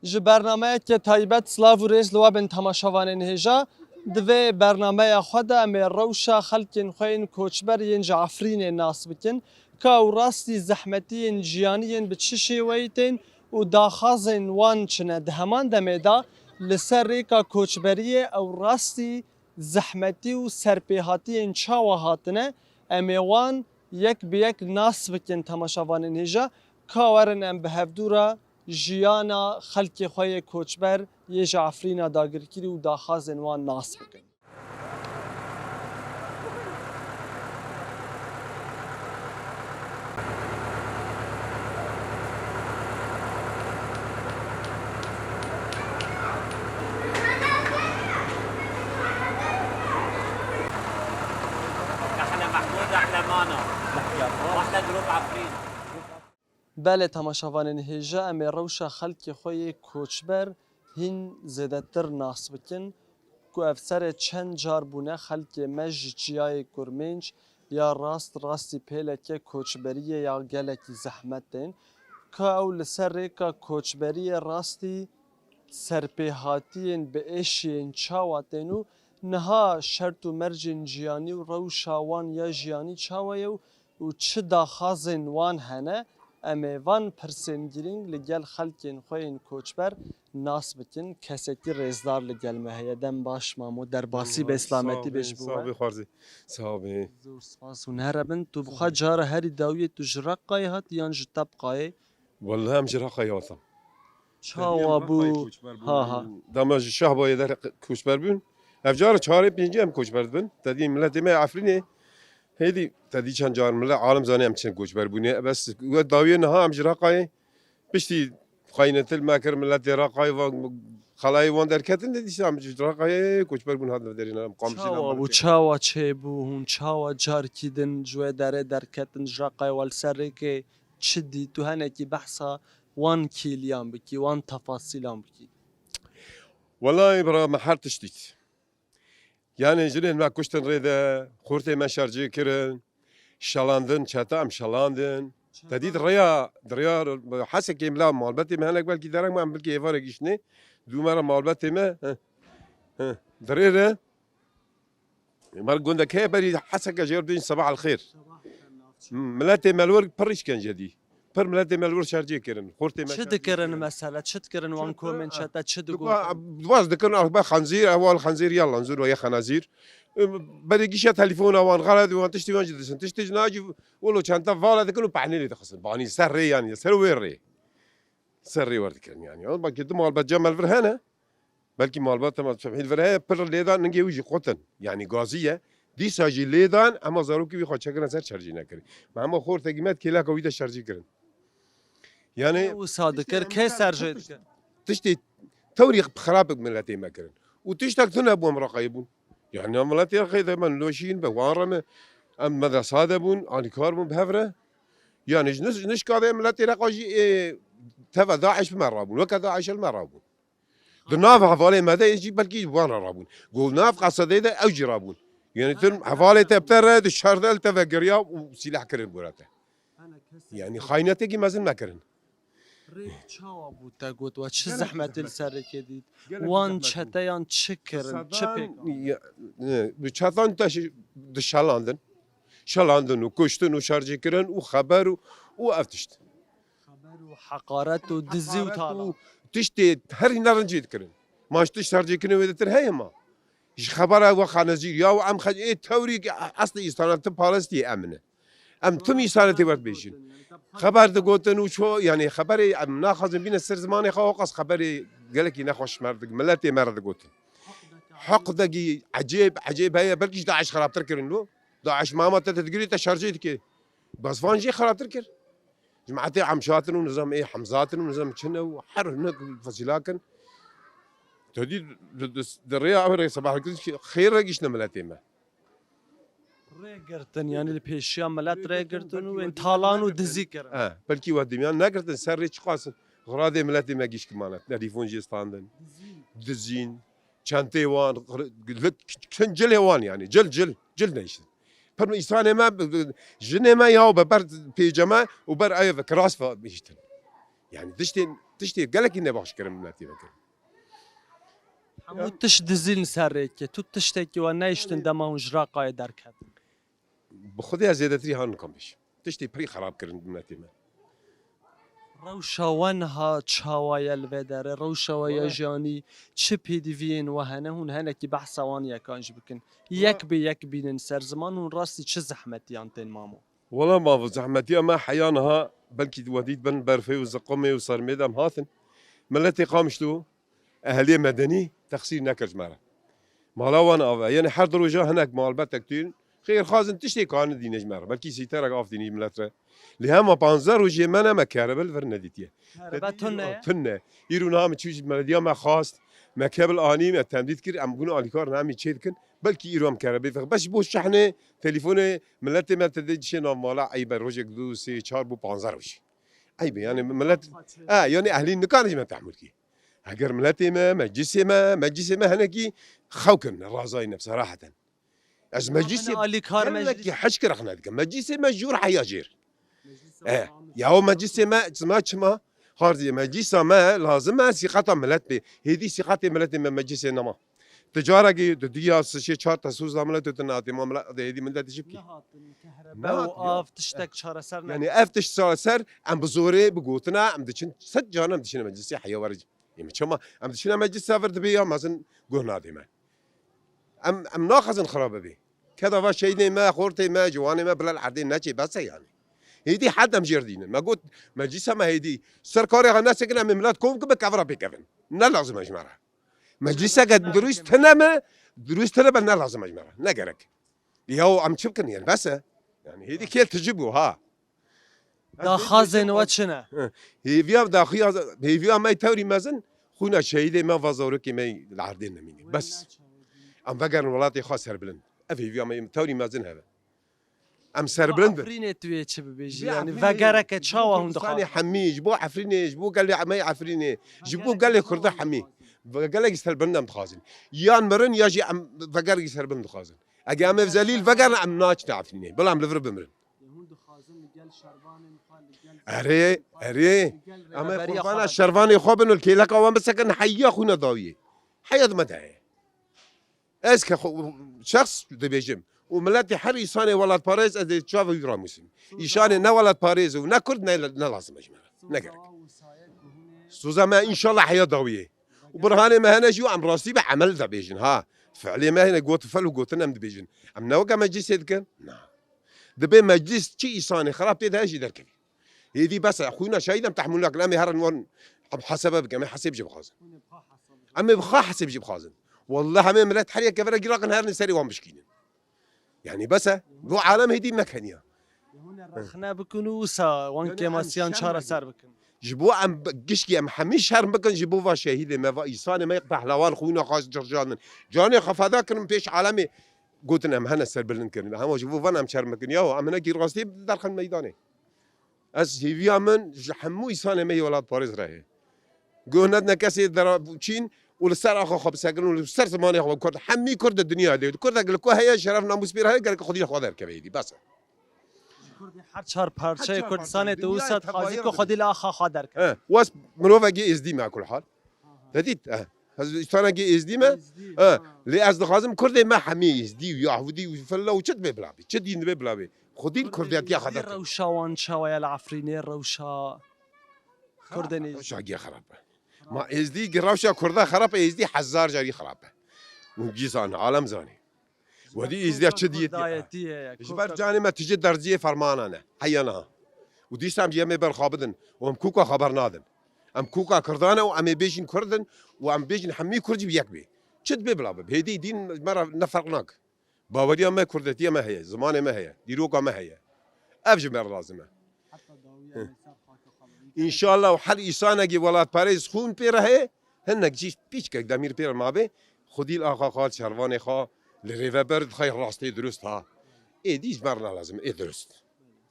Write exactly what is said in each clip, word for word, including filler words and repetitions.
Ji bernameyeke taybet silav û rêz li we bin temaşevanên hêja. Di vê bernameya xwe de em ê rewşa xelkên xwe yên koçber yên ji Efrînê nas bikin, ka ew rastî zehmetiyên jiyanî yên bi çi şêweyî tên û daxazên wan çi ne. Di heman demê de li ser rêka koçberiyê ew rastî zehmetî û serpêhatiyên çawa hatine, em ê wan yek bi yek nas bikin temaşevanên hêja, ka werin em bi hevdû re jiyana xelkê xwe yê koçber yê ji Efrîna dagirkirî û daxazên wan nas bikin. احلى محمود، احلى مانا، واحلى جروب عفرين. Belê temaşevanên hêja, em ê rewşa xelkê xwe yê koçber hîn zêdetir nas bikin, ku ev serê çend car bûne xelkê me ji çiyayê Kurmênc ya rast rastî pêleke koçberiyê ya gelekî zehmet tên, ka ew li ser rêka koçberiyê rastî serpêhatiyên bi êşiyên çawa tên û niha şert û mercên jiyanî û rewşa wan ya jiyanî çawa ye û û çi daxazên wan hene, em ê van pirsên girîng li gel xelkên xwe yên koçber nas bikin. Kesekî rêzdar li gel me heye. Dem baş mamo, derbasî bê, silametî bê ji bo we. Sax bê xwarzî. Sax bê. Zor spas û nehere bin. Tu bi xwe cara herî dawiyê tu ji Reqayê hatî yan ji Tebqayê? Welleh em ji Reqayê hatin. Çawa bû? Ha, ha. Dema ji Şahbayê de koçber bûn. Ev cara çarê pêncî em koçber dibin. Te dî miletê me Efrînê. Hêdî te dî çend car milet alem zanê em çend koçber bûne. Bes we dawiyê niha em ji Reqayê piştî xaynetil me kir, miletê Reqayê ve xelayê wan derketin de dîsa em ji Reqayê koçber bûn hatin derî em qamşî. Çawa bû? Çawa çêbû? Hûn çawa carkî din ji wê derê derketin ji Reqayê we li ser rêkê? Çi dît? Tu henekî behsa wan kêliyan bikî, wan tefasîlan bikî. Welahî bira me her tişt dît. Yanê jinên me kuştin rê de, xortê me şercê kirin, şelandin, çeta em şelandin. Te dît rêya, di rêya Hesekê mila malbetê me hinek belkî dereng me em bilkê êvarê giştinê. Dû me re malbetê me, heh, heh, di rê re. Mer gundek heye berî Heseke jê re dibêjin sebah el xêr. Miletê me li wir pir îşkence dî. Pir miletê me li wir şercê kirin. Xortê me şercê kirin. Çi dikirin mesela? Çi dikirin wan komên çete? Çi digotin? Dibaz dikirin, ah, be xenzîr, ew al xenzîr ya lanzûr ve ya xenazîr. Berê gişe telefona wan, xelet wan, tiştê wan jî disin. Tiştê jî nacî wilo çente vala dikin û pehnê lê dixistin. Banî ser rê yanî, ser wê rê. Ser rê werdikirin yanî. Ama belkî du malbet cem el vir hene. Belkî malbet tema çepî vir heye, pir lê dan ningê wî jî qotin. Yanî gazî ye. Dîsa jî lê dan, ema zarokî wî xwe çekirin ser şercî nekirin. Me hema xortekî me kêleka wî de şercî kirin. Yanî kê wisa dikir, kê ser jê dikir? Tiştê tewrî xirab bi miletê me kirin. Û tiştek tune bû em Reqayê bûn. Yanî em miletê Reqayê de me loşîn be wan re me, em medresa de bûn, alîkar bûn bi hev re. Yanî ji niş-, nişka de miletê Reqa jî, ê, teva DAIŞ bi me rabûn. Weke DAIŞ li me rabûn. Di nav hevalê me de jî belkî ji wan re rabûn. Ku nav qesedê de ew jî rabûn. Yanî tu hevalê te bi te re di şer de li te ve giriya û sîleh kirin gora te. Yanî xaynetekî mezin me kirin. Rêk çawa bû te got we? Çi zehmetî li ser rêkê dît? Wan çeteyan çi kirin? Çi pêk? Ya, e, bi çetan te şi-, dişelandin. Şelandin û kuştin û şercî kirin û xeber û, û ev tişt. Xeber û heqaret û dizî û talan. Tiştê herî nerincî dikirin. Ma ji tişt şercî kirin wê ditir heye ma. Ji xebera we xanezîr ya û em xe-, ê tewrî eslê însana tu parestî em ne. Em tim îsanetê wer dibêjin. Xeber digotin û ço, yanî xeberê em naxwazin bîne ser zimanê xwe, oqas xeberê gelekî nexweş me re dig-, miletê me re digotin. Heqdekî ecêb, ecêb heye, belkî ji DAIŞ xerabtir kirin lo. DAIŞ mama te, te digirî te şercê dike. Bes van jî xerabtir kir. Cemaetê Emşatin û nizam ê Hemzatin û nizam çin e û her hinek fesîla kin. Te dî di, di, di rêya ew rê sebahkirî xêr re giştine miletê me. Rê girtin, yanî li pêşiya milet rê girtin û ên talan û dizî kirin. E, belkî we dimiyan negirtin, ser rê çiqas xiradê miletê me gişk mane. Telefon jê standin. Dizîn. Çentê wan, kin cilê wan yanî. Cil, cil, cil neyştin. Pir îsanê me, jinê me ya be ber pêce me û ber ev kiras ve bihiştin. Yani tiştên, tiştê gelekî nebaş kirin miletê me kirin. Hemû tişt dizîn ser rêkê. Tu tiştekî we neyiştin dema hûn ji raqayê derketin. Bi xwedê ez zêdetirî han nikan bêjim. Tiştê pirî xerab kirin miletê me. Rewşa we niha çawa ye li vê derê? Rewşa we ya jiyanî çi pêdiviyên we hene? Hûn henekî behsa wan yekan jî bikin. Yek bi yek bînin ser ziman, hûn rastî çi zehmetiyan tên mamo? Wela mavo, zehmetiya me heya niha belkî we dît bin berfê û ziqimê û sermê de em hatin. Miletê Qamişlo, ehliyê medenî texsîr nekir ji me re. Mala wan av e. Yanî her du roja hinek malbetek tîn, xêrxwazin tiştê kanin dîne ji me re. Belkî sîterek av dînî milet re. Lê hema panzdeh rojê me ne me kerebil vir nedîtiye. Kerebe tune ye. Tune. Îro niha min çû ji belediya me xwast, me kebil anî, me temdît kir, em bûn alîkar ne em ê çê dikin. Belkî îro em kerebê fix. Bes ji bo şehnê, telefonê, miletê me te dê dişê nav mala, eyb e, rojek du, sê, çar bû panzdeh rojî. Eyb e, yani milet, e, yani ehlî nikarin ji me tehmûl kî. Heger miletê me, meclisê me, meclisê me henekî xew kirin, razayî ne, seraheten. Ez meclisê alîkar gelekî meclis hişk rexne dikim. Meclisê me jûr heya jêr. E, ya o meclisê me, çima, çima? Hardî meclisa me lazim e sîqeta milet bê. Hêdî sîqetê miletê me meclisê nema. Ti carekî, di diya sişê çar te sûz da milet tu natê ma milet hêdî milet ji bikî. Nehatin, kehrebe û av tiştek çareser ne. Yani ev tişt çareser, em bi zorê, bi gotina, em diçin, sed caran em diçine meclisê heya werê. Ê, çima? Em diçine meclisa vir dibê ya mezin guh nadê me. Em, em naxwazin xirabe bê. Keda va şehîdê me, xortê me, ciwanê me bila li erdê neçê bes e yani. Hêdî hed em jêr dînin. Me got, meclisa me hêdî. Ser karê xwe nesekin em ê milet kom kibe kevra pêkevin. Ne lazim e ji me re. Mecliseke dirûst tine me, dirûst tine be ne lazim e ji me re. Ne gerek. Ya em çi bikin yani bes e. Yani hêdî kêl tiji bû ha. Daxwazên we çi ne? Hêviya daxiya, hêviya me tewrî mezin, xwîna şehîdê me va zarokê me li erdê nemîne. Bes. Em vegerin welatê xwe serbilind. Ev hêviya me tewrî mezin heve. Em serbilind bin. Efrînê tu yê çi bibêjî? Yanî vegereke çawa hûn dixwazin? Hemî, ji bo Efrînê, ji bo gelê me Efrînê, ji bo gelê Kurda hemî. Gelekî serbilind em dixwazin. Yan mirin ya jî em vegerekî serbilind dixwazin. Eger em ev zelîl vegerin em naçine Efrînê. Bila em li vir bimirin. Hûn dixwazin li gel şervanên xwe, li gel Erê, erê. Em ê qurbana şervanê xwe bin û li kêleka wan bisekin heya xwîna dawiyê. Heya di me de heye. Ez ke xwe, şexs dibêjim. Û miletê her îsanê welatparêz ez ê çav wî ramûsim. Îşanê ne welatparêz û ne kurd ne, ne lazim e ji me re. Ne gerek. Soza me înşallah heya dawiyê. Û burhanê me hene jî em rastî bi emel de bêjin ha. Fiilê me hene got fel û gotin em dibêjin. Em ne weke meclisê dikin? Na. Dibê meclis çi îsanê xirab tê de jî derkevî. Hêdî bes e, xwîna şehîd em tehmûl nakin. Em ê herin wan em hesebe bikin, em ê hesêb jî bixwazin. Em ê bi xwe hesêb jî bixwazin. Wallah em ê milet her yek kevere giraqin herin serê wan bişkînin. Yani bes e, bu alem hêdî me keniya. Hûn ê rexne bikin û wisa wan kêmasiyan çareser bikin. Ji bo em bi-, gişkî em hemî şerm bikin ji bo va şehîdê me, va îsanê me, pehlewan xwîna xwe circandin. Canê xwe feda kirin pêş alemê. Gotin em hene serbilind kirin. Hema ji bo van em şerm bikin. Yaho, em hinekî rastî derxin meydanê. Ez hêviya min ji hemû îsanê me yê welatparêz re heye. Guh nedine kesê dera çîn û li ser axa xwe bisekin û li ser zimanê xwe kurd. Hemî kurd di dinya de. Kurdek li ku heye şeref namûs pê re heye gerek xwedî li xwe derkeve êdî. Bes e. Ji Kurdê her çar parçeyê Kurdistanê tu wisa dixwazî ku xwedî li axa xwe derkeve. He, wes mirovekî êzdî me kulhal. Te dît? Eh. Ez îsanekî êzdî me. Êzdî, eh, ha. Lê ez dixwazim kurdê me hemî êzdî û yahûdî û filla û çi dibê bila bê. Çi dîn dibê bila bê. Xwedî li kurdiya xwe derkeve. Rewşa wan çawa ye li Efrînê, rewşa kurdên êzdî? Rewşa giya xerab e. Ma êzdî gi rewşa kurda xerab e, êzdî hezar carî xerab e. Û cî zane, alem zanê. Wedî êzdiya çi diyetî? Ji ber canê me tije derziyê fermana ne. Heya niha. Û dîsa em jî em ê ber xwe bidin û em kûka xeber nadin. Em kûka Kurdan e û em ê bêjin Kurd in û em bêjin hemî Kurd jî bi yek bê. Çi dibê bila bibe. Hêdî dîn me re ne ferq nake. Baweriya me kurdetiya me heye, zimanê me heye, dîroka me heye. Ev ji me re lazim e. Înşallah her îsanekî welatparêz xûn pê re heye, hinek jî pîçkek demîr pê re mabe, xwedî li axa xwe, şervanê xwe li rêveber dixê rastê dirust ha. Êdî ji me re ne lazim, ê dirust.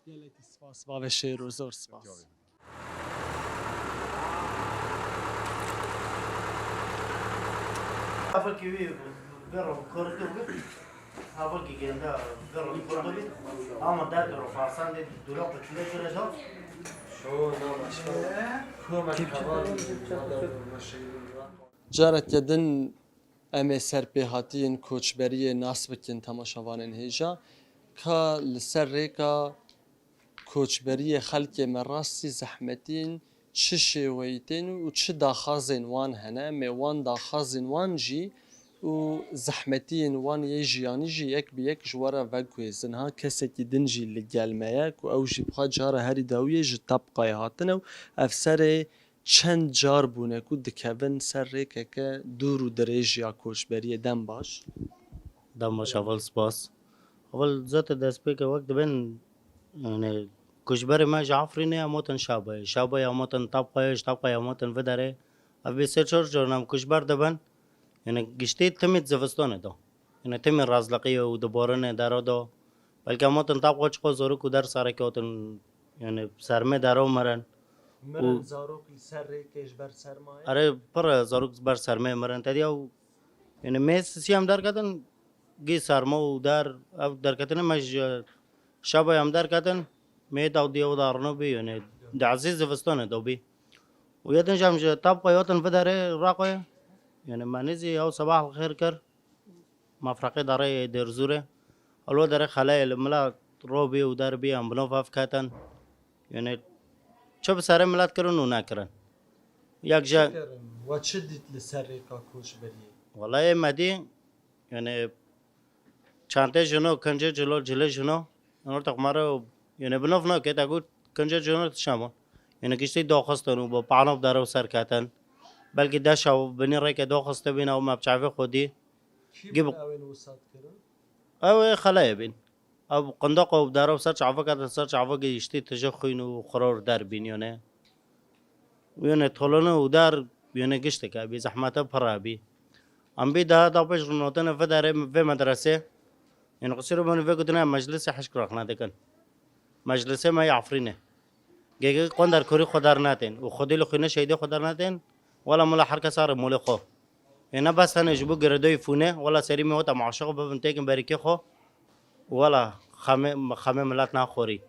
Gelekî spas bavê Şêro, zor spas. Hevekî wî bero kurdu bî. Hevekî genda bero kurdu bî. Ama derdoro Farsan de dula kuçule kire da. Careke din em ê ser pêhatiyên koçberiyê nas bikin temaşevanên hêja, ka li ser rêka koçberiyê xelkê me rastî zehmetiyên çi şêweyî tên û çi daxwazên wan hene, em ê wan daxwazên wan jî û zehmetiyên wan yê jiyanî jî yek bi yek ji we re veguhêzin. Ha, kesekî din jî li gel me ye ku ew jî bi xwe cara herî dawiyê ji Tebqayê hatine û ev serê çend car bûne ku dikevin ser rêkeke dûr û dirêj ya koçberiyê. Dem baş. Dem baş, heval spas. Heval, zaten destpêke wek dibin, yani, koçberê me ji Afrînê em hatin Şabayê. Şabayê em hatin Tabqayê, ji Tabqayê em hatin Viderê. Ev bê sê çar caran em koçber dibin. Yani, giştî timî zivistanê de. Yani, timî razliqiyê û dibarine dera de. Belkî em hatin Tabqa çiqo zarok û der sereke hatin, yani, sermê dera mirin. Mirin û zarok li ser rêkê ji ber sermayê? Erê, pir zarok ji ber sermayê mirin. Tediya û, yani, mê sisî em derketin, gî serma û der, ev derketine me ji Şabayê em derketin, mê daw diye û darino bî, yani, di ezî zivistanê de bî. Û yê din jî em ji Tabqa hatin Viderê Raqoyê, yani, me nêzî ew sebah li xêr kir. Mafreqê darê Dêrzûrê. Elo derê xeleyê li milet robî û derbî em bi nov ev ketin. Yani çi bi serê milet kirin û nekirin. Yek ji Çi kirin? We çi dît li ser rêka koçberiyê? Wela ê me dî, yani çantê jino, kincê cilo, cilê jino. Orta xumara, yani bi nov nake, te got kincê cino tişa bûn. Yani giştî daxistin û bi pano bi dero ser ketin. Belkî deşa binî rêke daxiste bîn ew me bi çavê xwe dî. Kî Gib- bûn ew ên wisa dikirin? Ew ê xeleyê bîn. Ew qindaq û dero ser çavik hatin, ser çavik gihiştî tije xwîn û xiror der bîn yone. Yone tolone û der yone gişteke bî, zehmete pir bî. Em bî daha da pêş rûnotene vê derê vê medresê. Yone qisîro bûn vê gotine meclisê hişk rexne dikin. Meclisê me yê Efrînê. Gege qonder kurî xwe dernatên û xwedî li xwîne şehîdê xwe dernatên. Wela mula her kes are molê xwe. Ê ne bes tenê ji bo giredoyê fûne, wela serî me hota maşiq bibin têkin berîkê xwe. Wela xemê, xemê milet naxorî.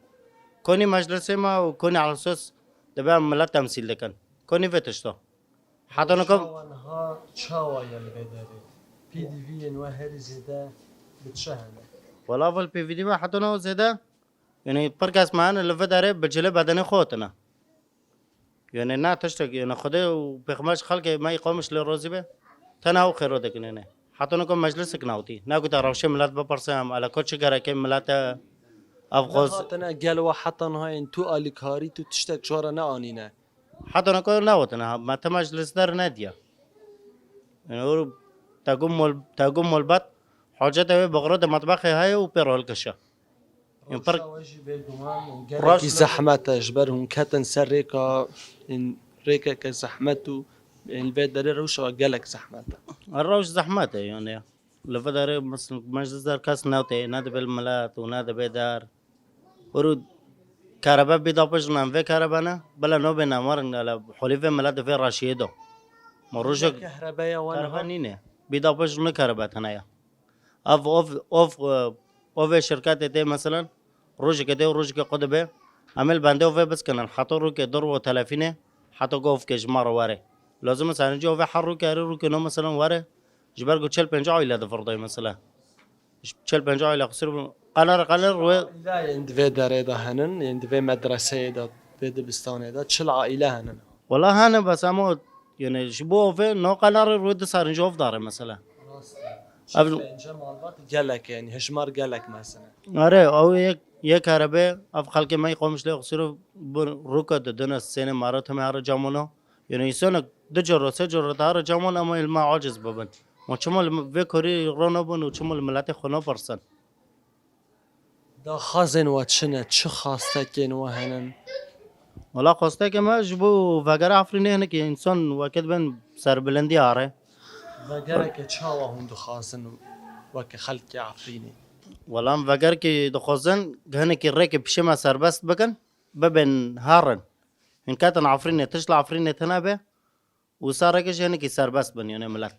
Konî meclisê me û konî alsos dibe em milet temsîl dikin. Konî vê tişta. Heta niha Çawa niha çawa ye li vê derê? P D V yên we herî zêde bi çi hene? Wela vil P V D ve heta niha zêde. Yani pir kes me hene li vê derê bi cilê bedenê xwe hatine. Yani ne tiştek, yani Xwedê û Pêxember ji xelkê me yê Qamişlê rozî be. Tena ew xêro dikin yani. Heta niha meclisek newtî. Negote rewşê milet bipirse em, ele ku çi gereke milete ev xwez. Hatine gel we heta niha yên tu alîkarî tu tiştek ji we re neanîne. Heta niha newtine, me ti meclis der nediye. Yani o te got mol-, te got molbet, hacete wê bixiro di metbexê heye û pê re hilkişe. Rewşa we jî bêguman gelekî zehmet e, ji ber hûn ketin ser rêka, ên rêkeke zehmet û ên vê derê rewşa we gelek zehmet e. Rewş zehmet e, yani. Li vê derê mes-, meclis der kes newtê, ne dibe li milet û ne dibe der. Ûrû kerebe bî da pêş nan vê kerebe ne, bila nobê ne, marin, hele holî vê milet di vê reşiyê do. Ma rojek Kehrebeya wan kerebe ha? Nîne. Bî da pêş ne kerebe tene ya. Ev, ov, ov, e, ovê şirketê tê, meselen, rojekê tê û rojekê xwe dibe, em ê li bendê ovê biskinin, heta rûkê dur û telefînê, heta ku ovkê ji me re were. Lazim e, serinci ovê her rûkê, herî rûkê no, meselen, were, ji ber ku çel pênc aîle divirdayê, meselen. Çel pênc aîle qisir bûn. Qener, qener wê Îla yên di vê derê de henin, yên di vê medreseyê de, vê dibistanê de çil aîle henin. Wela hene, bes em o, yani, ji bo ovê no qenerê rû di serinci ov dare, mesela. Rast e. Ev Çil pênce malbat gelek e, yani, hejmar gelek mesele. Are, ew yek, yek erebe, ev xelkê me yê Qamişlê Qisirov bi rûka didine sênê mara teme here camano. Yani, însanek du coro, sê coro dare camano, ama ilma aciz bibin. Ma çima li vê korî ro nabin û çima li miletê xwe napirsin? Daxwazên we çi ne? Çi xastekên we henin? Wela xastekê me ji bo vegera Efrînê hinekî însan weke dibin serbilindî are. Vegereke çawa hûn dixwazin weke xelkê Efrînê? Wela em vegerekî dixwazin hinekî rêkê pişê me serbest bikin, bibin herin. Hûn ketin Efrînê, tişt li Efrînê tune be. Û sareke jî hinekî serbest bin, yani milet.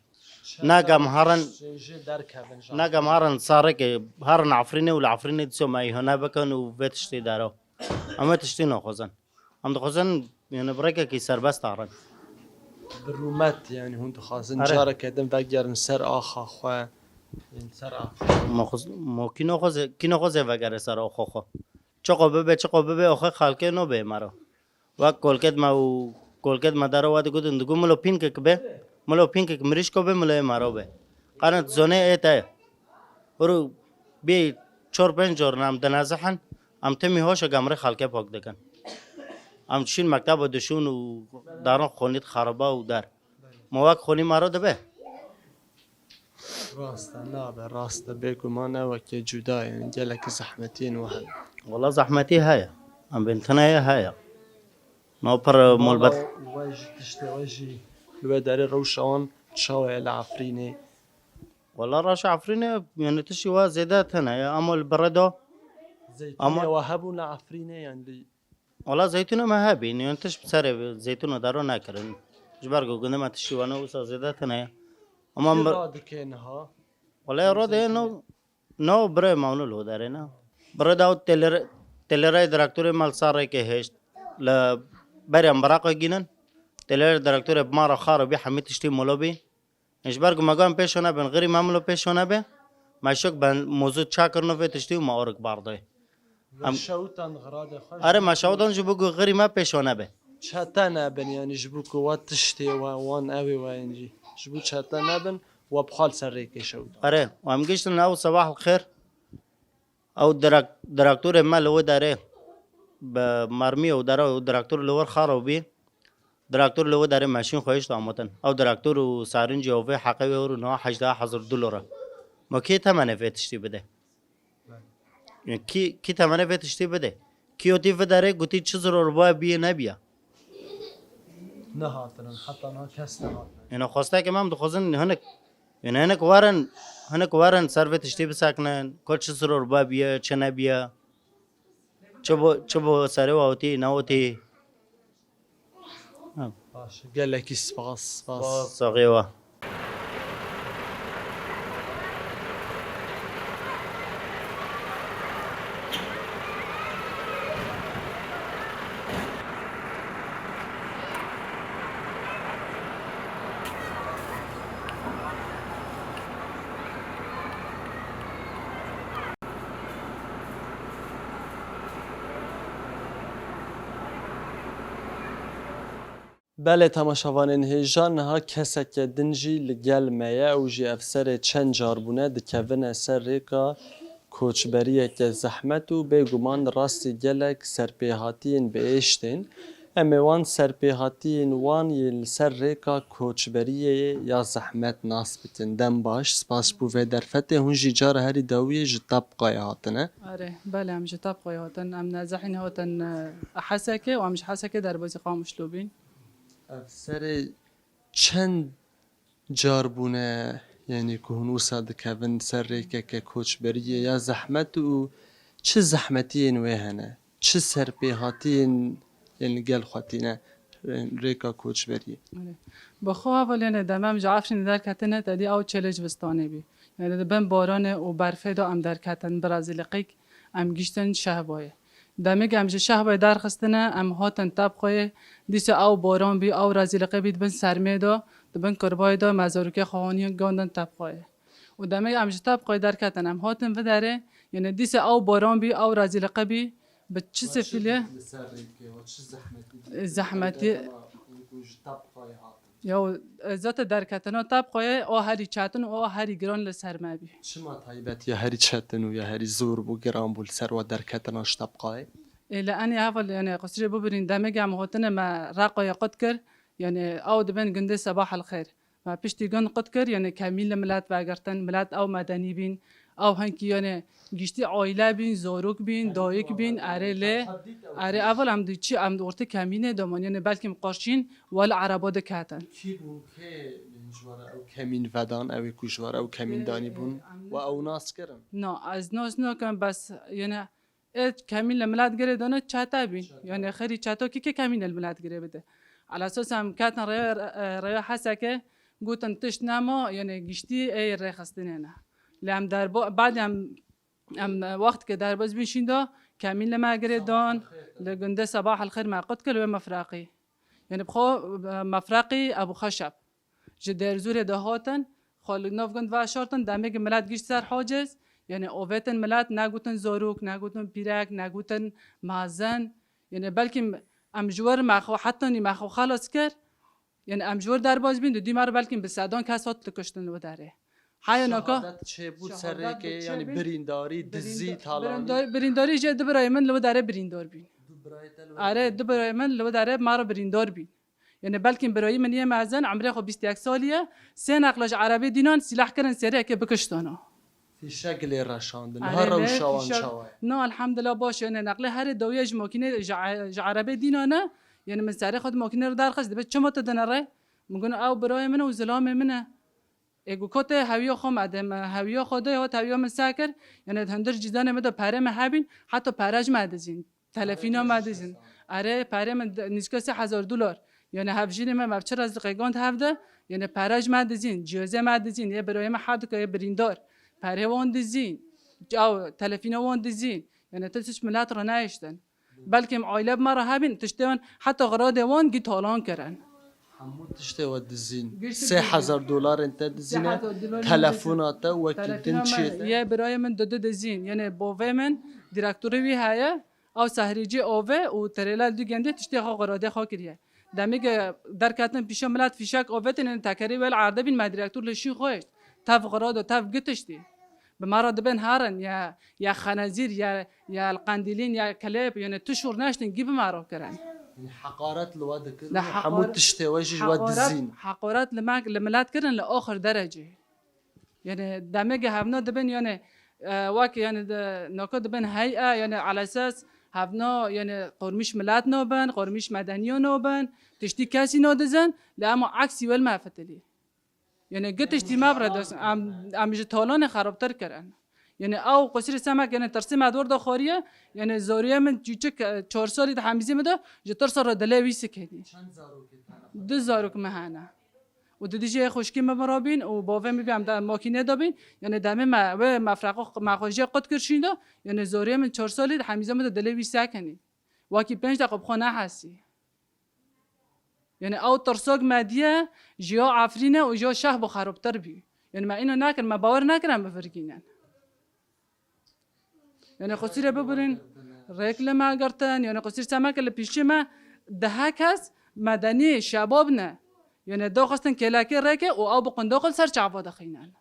Nagem herin, Jê derkevin jan. Nagem herin sareke herin Efrînê û li Efrînê diso me îhane bikin û vê tiştê dero. Em vê tiştî naxwazin. Em dixwazin, yani, bi rêkekî serbest herin. Bi rûmet, yani, hûn dixwazin Are. careke din vegerin ser axa xwe, yani, ser axa. Ma xwaz-, ma kî naxwaze, kî naxwaze vegere ser axa xwe? Çiqo bibe, çiqo bibe, axa xelkê nabê mero. Wek kolket me û kolket me dara we digotin, digo milo pînkek be, milo pînkek mirîşko be, milo ê mero be. Qanit zonê ê te. Huru bê çar pênc car em dinezixin, em timî hoşek em rê xelkê pak dikin. Em dişîn mekteba dişûn û darin xonî xeraba û der. Ma wek xonî mero dibe. Rast e, nabe, rast e. Bêguman e wekê cuda ye, gelekî zehmetiyên we hene. Wela zehmetî heye. Em bên tune ye heye. No pir Mala molbet. We jî tiştê we jî li we derê rewşa wan çawa ye li Efrînê? Wela rewşa Efrînê, yani tiştî we zêde tune ye. Ama li birê de Zeytûnê Ama we hebûn li Efrînê, yani li Wala zeytûna me hebîn, yani tişt bi serê zeytûna daro nekirin. Ji ber ku gundê me tiştî wana wisa zêde tune ye. Ama Kî mi- radike niha? Wala Em rode zeytûnê- no, no birê mewno lo derê ne. Birê da têlere-, têlerê direktorê me li ser rêkê hêşt. Li berê em biraqê gînin. Têlerê direktorê bi ma re xar bî, hemî tiştî molo bî. Ji ber ku me got em pêşo nebin, xirî me milo pêşo nebe, me şok ben mozût çakirino vê tiştî û me orik bardê. Em Şewtan xirade xwe Are me şewtan ji bo ku xirî me pêşo nebe. Çete nebin, yani ji bo ku we tiştê we wan ew ê we yên jî. Ji bo çete nebin, we bi xwe li ser rêkê şewtan. Are, û em giştin ew sebah li xêr. Ew direk-, direktorê me li wê derê bi mermî û dere û direktor li wir xero bî. Direktor li wê derê meşîn xwe hişt amotin. Ew direktor û sarincî û vê heqê wê hûr û niha hejdeh hezar dolar e. Ma kê temenê vê tiştî bide? Yani kî, kî temenê vê tiştî bide? Kî otî vê derê gotî çi ziror bûye bîye nebiye? Nehatinin, heta niha kes nehatine. Yani xwestekê me em dixwazin hinek, yani hinek werin, hinek werin ser vê tiştî bisekinin, ku çi ziror bûye bîye, çi nebiye. Çi bo, çi bo serê we otî, ne otî. Ha. Baş, gelekî spas, spas. Spas, saxê we. Belê temaşevanên hêja, niha keseke din jî li gel me ye û jî ev serê çend car bûne dikevine ser rêka koçberiyeke zehmet û bêguman rastî gelek serpêhatiyên biêştên. Em ê wan serpêhatiyên wan yê li ser rêka koçberiyê ya zehmet nas bikin. Dem baş, spas ji bo vê derfetê. Hûn jî cara herî dawiyê ji Tabqayê hatine. Erê, belê, em ji Tabqayê hatin. Em nezehîn hatin, e, Hesekê û em ji Hesekê derbasî Qamişlo bîn. Ev serê çend car bûne, yanî ku hûn wisa dikevin ser rêkeke koçberiyê ya zehmet û çi zehmetiyên wê hene? Çi serpêhatiyên yên li gel xwe tîne rêka koçberiyê? Erê. Bi xwe hevalên e, demê em ji Efrînê derketine, te dî ew çêlê ji zistanê bî. Yanî di bin baranê û berfê de em derketin, bi rezîliqîk em giştin Şehbayê. Demê em ji Şehbayê derxistine, em hatin Tebxoyê, dîsa ew baran bî, ew rezîliqê bî di bin sermê de, di bin kurbayê de, me zarokê xwe haniye gandin Tebxoyê. Û demê em ji Tebxoyê derketin, em hatin vê derê, yanî dîsa ew baran bî, ew rezîliqê bî, bi çi sifilê? Li ser rêkê, we çi zehmetî dîtin? Zehmetî. Taybet dema hûn ku ji Tebxoyê hatin. Ya, e, zata derketina Tebxoyê, o herî çetin û o herî giran li ser me bî. Çima taybet ya herî çetin û ya herî zor bû, giran bû li ser we derketina ji Tebxoyê? Ê, li enê heval, yanî, qusirê bibirîn, demê em hatine me Reqoyê qut kir, yanî, ew dibin gundê Sebah el Xêr. Me piştî gund qut kir, yanî kemîn li milet vegirtin, milet ew medenî bîn, ew hinkî, yanî giştî aîle bîn, zarok bîn, dayik bîn, erê lê, erê evil em di çi, em di ortê kemînê de man, yanî belkî em qarşîn wel ereba diketin. Kî bûn, kê ji we re ew kemîn vedan, ew ê ku ji we re ew kemîn danî bûn, we ew nas kirin? Na, ez nas nakim, bes, yanî, Ê kemîn li milet girê dane çete bîn. Çete. Yanî xêrî çeto kî kê kemîn li milet girê bide. Ala esas em ketin rê-, rêya Hesekê, gotin tişt nema, yanî giştî ê rêxistinê ne. Lê em derbo-, badê em, em wextkê derbas bîn şîn de, Kemîn li me girê dan, li gundê Sebah el Xêr me qut kir wê mefraqî. Yani bi xwe, e, mefraqî Ebû Xeşeb. Ji Dêrzûrê de hatin, xwe li nav gund veşartin, demê ki milet gişt ser haciz, yani ovêtin milet, negotin zarok, negotin pîrek, negotin mezin. Yani belkî em ji wir me xwe, hetanî me xwe xelas kir, yani em ji wir derbas bîn, di dî me re belkî bi sedan kes hat dikuştin li derê. Haya naka. Şehadet çêbû ser Şehadet rêkê, bi yani çêbû. Birîndarî, dizî, Birînda-, talanî. Birîndar-, birîndarî jê du birayê min li wê derê birîndar bîn. Du birayê te li wê Are, derê. Du birayê min li wê derê me re birîndar bîn. Yani belkî birayî min yê mezin, emrê xwe bîst û yek salî ye, sê neqla ji erebê dînan sîlah kirin serê yekê bikiştana. Fîşek lê reşandin. Are, Her ne rewşa wan fîşek-, çawa ye? No, elhamdulillah baş, yani neqlê herê dawiye ji makînê, ji e-, ji erebê dînan e, yani min serê xwe di makînê re derxist, dibe çima tu dinere? Min got, ew birayê min û zilamê min e. Ê ku kotê hewiya xwe me de, me hewiya xwe de, hat hewiya min se kir. Yani hundir cîdanê min de perê min hebîn, heta pere ji me dizîn. Telefîna me dizîn. Erê, perê min de, nîzka sê hezar dolar. Yani hevjînê me, me çi re ziqê gond hev de, yani pere ji me dizîn, cihazê me dizîn, yê birayê me herdika yê birîndar. Perê wan dizîn. Ew telefîna wan dizîn. Yani tu tişt milet re nehiştin. Belkî em aile bi me re hebîn, tiştê wan heta xiradê wan gî talan kirin. Hemû tiştê we dizîn. Giştî Sê hezar dolarên te dizîne, Sê hezar dolarên telefona te wekî Telefona din me, çiyê te. Yê birayê min dudu dizîn. Yanê bovê min, direktorê wî heye, ew sehrîcî ove û terêla li du gendê tiştê xwe xiradê xwe kiriye. Demê ke derketin pîşa milet fîşek ovetin, yanê tekerê wê li erdê bîn, me direktor li şî xwe hişt. Tev xirado, tev gitiştî. Bi me re dibên herin, ya, ya xenezîr, ya, ya qendîlîn, ya kelêb, yani tu şûr neştin, gî bi me re kirin. Heqaret li we dikin, Li hemû heqar-, tiştê we jî ji we heqaret, dizîn. Heqaret li me, li milet kirin li axir derecê. Yani demê ke hevna dibin, yani, e, wek, yani, de, naka dibin hey'e, yani, alesas hevna, yani, qormîş milet nabin, qormîş medeniya nabin, tiştî kesî nadizin, li ema eksî wel me fitilî. Yani, gitiştî me bire dest, em, em ji talanê xerabtir kirin. Yani, ew qusirê semek, yani, tirsê me dor de xwariye, yani, zoriye min çûçik, e, çar salî de hemîzê min de, ji tirsa re dilê wî sikenî. Çend zarokê te ne? Du zarok me hene. Û di dijî xwişkî me mirabîn û bavê min bî em de makîne de bîn. Yani, demê me, wê mefreqo, me xwe jê qut kir şîn de, yani, zoriye min çar salî de hemîzê min de dilê wî sekenî. Wekî pênc deqe bi xwe nehesî. Yani ew tirsak me diye ji ya Efrîne û ji ya Şehbo xerabtir bî. Yani me îno nekir, me bawer nekir em bivirgînin. Yani qusîrê bibirîn, rêk li me girtin, yani qusîr semeke li pîşî me dihe kes medenî şebab ne. Yani daxistin kêlekê rêkê û ew bi qundaxil ser çava dixînin.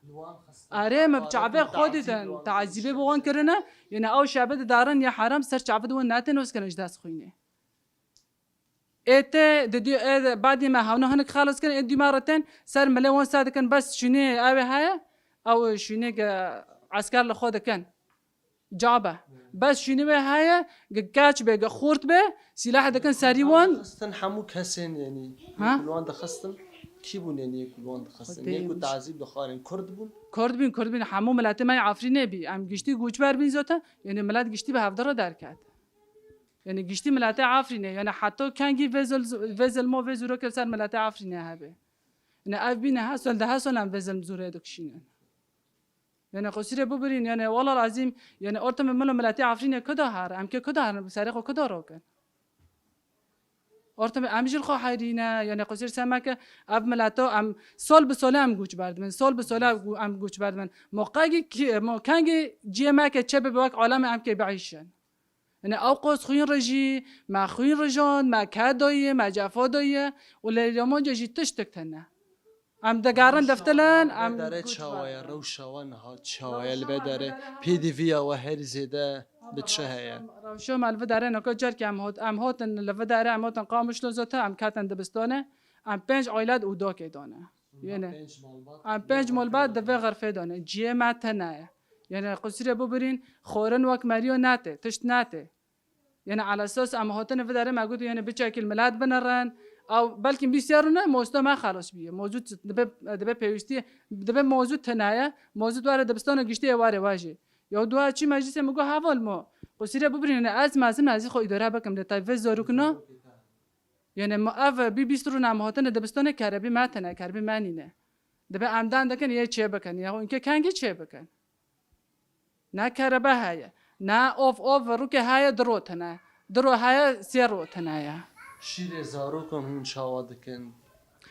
Erê, me bi çavê xwe dîtin, tazîbê bi wan kirine, yani ew şebe didarin ya heram ser çavê di wan netên wis kirin ji dest xwînê. Ê tê, di dî, ê, badî me hewna hinik xelas kirin, ê dî me re tên, ser milê wan se dikin, bes şûnê ew ê heye, ew şûnê ge esker li xwe dikin. Cabe. Bes şûnê wê heye, ge keç be, ge xurt be, sîleh dikin serî wan. Xistin hemû kesên, yani, Ha? Ku li wan dixistin, kî bûn, yani, ku li wan dixistin? Xwedê Yê ku min. Tazîb dixwarin, Kurd bûn? Kurd bîn, Kurd bîn, hemû miletê me yê Efrînê bî. Em giştî goçber bîn zaten, yani, milet giştî bi hevdira derket. Yani giştî miletê Efrînê, yani heta kengî vê zil-, vê zilmo, vê zûrokê li ser miletê Efrînê hebe. Yani ev bîne he sal, dehe sal em vê zilm zûrê dikişînin. Yani qusîrê bibirîn, yani wela lazîm, yani orteme min û miletê Efrînê kuda her, em kê kuda herin, bi serê xwe kuda rokin. Orteme em jî li xwe heyrîne, yani qusîr semeke ev mileto em sol bi sole em goç berdibin, sol bi sole em go-, em goç berdibin. Mo qegî ki-, mo kengî ciyê me ke çê bibe wek aleme em kê biîşin. Yani ew qos xwîn rijî, me xwîn rijand, me keh dayiye, me cefa dayiye û lê Lêmanca jî tiştek tune. Em digerin deftilen, em Vê derê goç çawa ye, berdin. Rewşa we niha çawa ye li vê derê? Pêdiviya we herî zêde bi çi heye? Rewşa me li vê derê naka carkê em hot-, em hatin li vê derê, em hatin Qamişlo zota, em ketin dibistanê, em pênc ailet û dokê dane. Yene. Em pênc malbat di vê xerfê de ne. Ciyê me tene ye. Yene qusirê bibirîn, xorin wek meriyo nate, tişt nate. Yene alesas em hatine vê derê me got, yene biçekil milet binerin. Ew belkî bîst yer ne, mosta me xelas biye. Mozû t-, dibe, dibe pêwîstî, dibe mozû tene ye. Mozû were dibistana giştî ê were wajê. Ya dua çi meclisê min got, heval mo. Qusirê bibirîn, yene ez mezin, ez xwe îdare bikim, de tay vê zarokina. Yani ma ev bî bîst rûn em hatine dibistanê kerebî me tine, kerebî me nîne. Dibe em dan dikin yê çê bikin, ya înke kengî çê bikin. Ne kerebe heye, Ne, ov, ov rûkê heye, du ro tune. Du ro heye, sê ro tune ye. Şîrê zarokan hûn çawa dikin?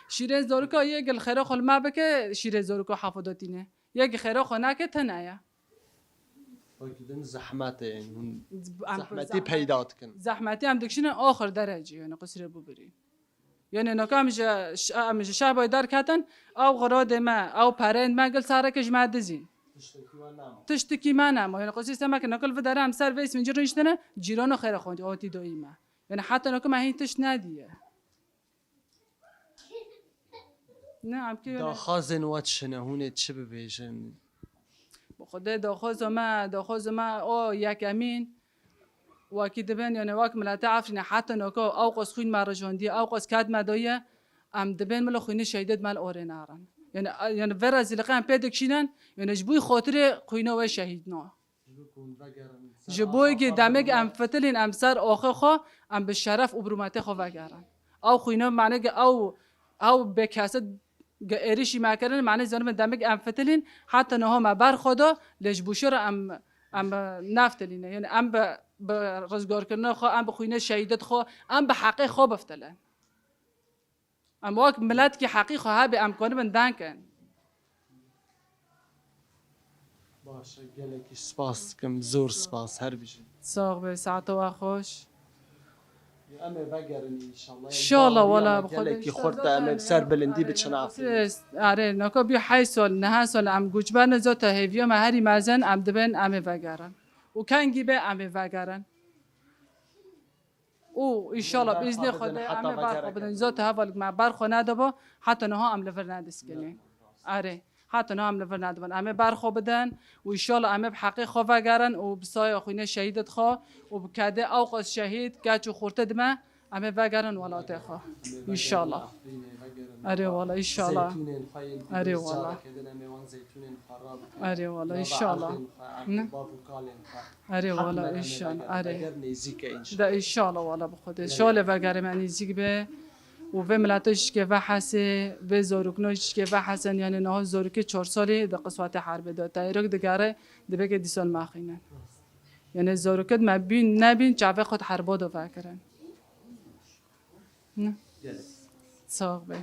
Şîrê zaroka yê gil xêra xwe li me bike, şîrê zaroka hefa de tîne. Yê gil xêra xwe nake, tune ye. Wekî din zehmet e, hûn Em zehmetî zehmet- peyda dikin. Zehmetî em dikişînin axir derecî, yani qisrê bû birî. Yani naka em ji, em ji şehbayê derketin, ew xiradê me, ew pereyên me gil sareke ji me dizîn. Tiştekî we nema. Tiştekî me nema. Yani qisî semeke nakil vi dere em ser vê sincî rûniştine, cîrano xêra xwe hatî doyî me. Yani heta naka me hîn tişt nediye. Ne, em kê yani. Daxwazên we çi ne? Hûn ê çi bibêjin? Bi Xwedê daxwaza me, daxwaza me o yekemîn, wekî dibin, yani wek milete Efrînê heta naka ew qas xwîn me rijondiye, ew qas ked me daye, em dibên milo xwînê şehîdê di me li orê nerin. Yani, yani vê rezîliqê em pê dikişînin, yani ji bo xatirê xwîna wê şehîd na. Ji bo yekê demê em fitilîn, em ser axê xwe, em bi şeref û bi rûmetê xwe vegerin. Ew xwîne, mane ge ew, ew bêkese ge êrişî me kirin, mane zanibin demê em fitilîn, heta niha me ber xwe da, lê ji bo şer em, em neftilîne. Yani em bi, bi rizgarkirina xwe, em bi xwînê şehîdê xwe, em bi heqê xwe biftilin. Em wek miletkî heqî xwe hebe em kanibin deng kin. Baş e, gelekî spas dikim, zor spas, her bijî. Sax be, saeta we xweş. Em ê vegerin înşallah. Înşallah, wala bi Xwedê gelekî xurt e, em ê ser bilindî biçin afê. Erê, naka bî heyt sal, neh sal em guçber ne, zata hêviya me herî mezin, em dibin em ê vegerin. Û kengî be em ê vegerin. Û înşallah bi îznê Xwedê em ê berxwe bidin. Zat hevalek me berxwe nedibû, heta niha em li vir nediskinê. Erê, heta niha em li vir nedibin. Em ê berxwe bidin û înşallah em ê bi heqê xwe vegerin û bi saya xwînê şehîdê xwe û bi kedê ew qas şehîd, keç û xurtê dime, em ê vegerin welatê xwe. Înşallah. Erê wala, înşallah. Erê wala. Erê wala, înşallah. Ne? Erê wala, înşallah. Erê. De înşallah wala bi Xwedê. Şalê vegerê me nêzîk be. Û vê miletê ji kê vehesê, vê zorokno ji kê vehesin, yani niha zorokê çar salî di qiswetê herbê de. Teyrok digere, dibê ke dîsal mexînin. Yani zorokê me bîn nebîn, çavê xwe di herba de vekirin. Ne? Sax be.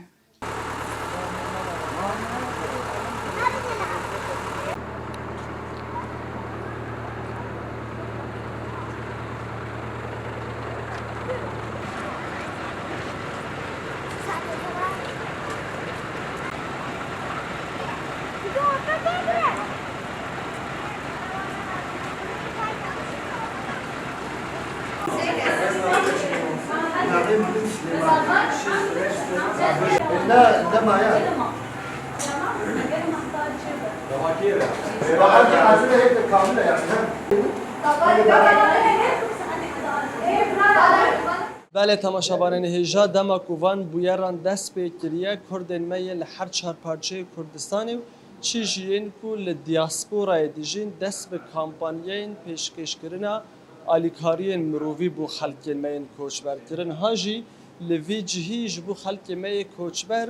Belê, temaşevanên hêja, dema ku van bûyeran dest pê kiriye, Kurdên me yên li her çar parçeyê Kurdistanê û çi jî yên ku li diasporayê dijîn, dest bi kampanyayên pêşkêşkirina alîkariyên mirovî bo xelkên me yên koçber kirin. Ha jî li vî cihî ji bo xelkê me yê koçber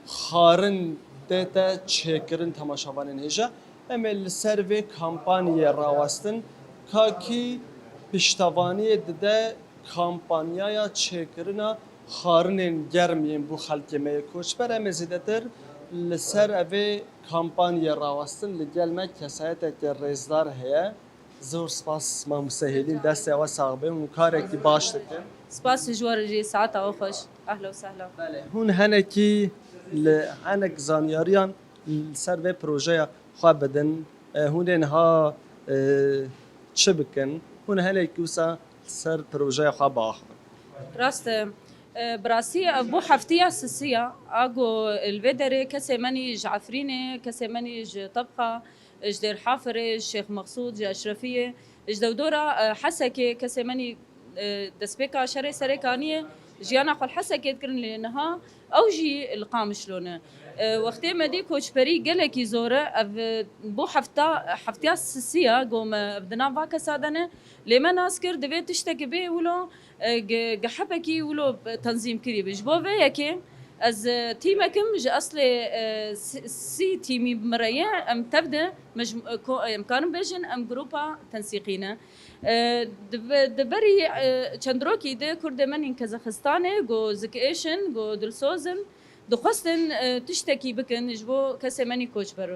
xwarin dête çêkirin, temaşevanên hêja. Em ê li ser vê kampanyê rawestin, ka kî piştevaniyê dide kampanyaya çêkirina xwarinên germ yên bo xelkê me yê koçber. Em ê zêdetir li ser evê kampanyê rawestin. Li gel me kesayeteke rêzdar heye. Zor spas mamoste Hêlîn, destê we sax be, hûn karekî baş dikin. Spas ji we re jî, saeta we xweş. Ehla û sehla. Belê, hûn henekî li, henek zanyariyan li ser vê projeya xwe bidin. E, hûn ê niha, e, çi bikin? Hûn henekî wisa li ser projeya xwe biaxivin. Rast e. E, bi rastî ev bû heftiya sisiya. A ku li vê derê kesê menî ji Efrînê, kesê menî ji Tebqa, ji Dêrhafirê, ji Şêx Mexsûd, ji Eşrefiyê, ji dewdora, e, Hesekê, kesê menî, e, destpêka şerê Serêkaniyê jiyana xwe li Hesekê dikirin, lê niha ew jî li Qamişlo ne. E, wextê me dî koçberî gelekî zor e, ev, e, bo hefta, heftiya sisiya go me ev di nav va kesa de ne, lê me nas kir, divê tiştekî bê wilo, e, gi-, gihepekî wilo tenzîmkirî be. Ji bo vê yekê, Ez, e, tîmek im, ji eslê, e, si-, sî tîmî bi min re ye, em tev de mej-, e, ko-, em karin bêjin, em grupa tensîqî ne. E, di be-, di berî, e, çend rokî de Kurdê menîn Kezaxistanê, go zikêş in, go dilsoz in, dixwestin, e, tiştekî bikin ji bo kesê menî koçber.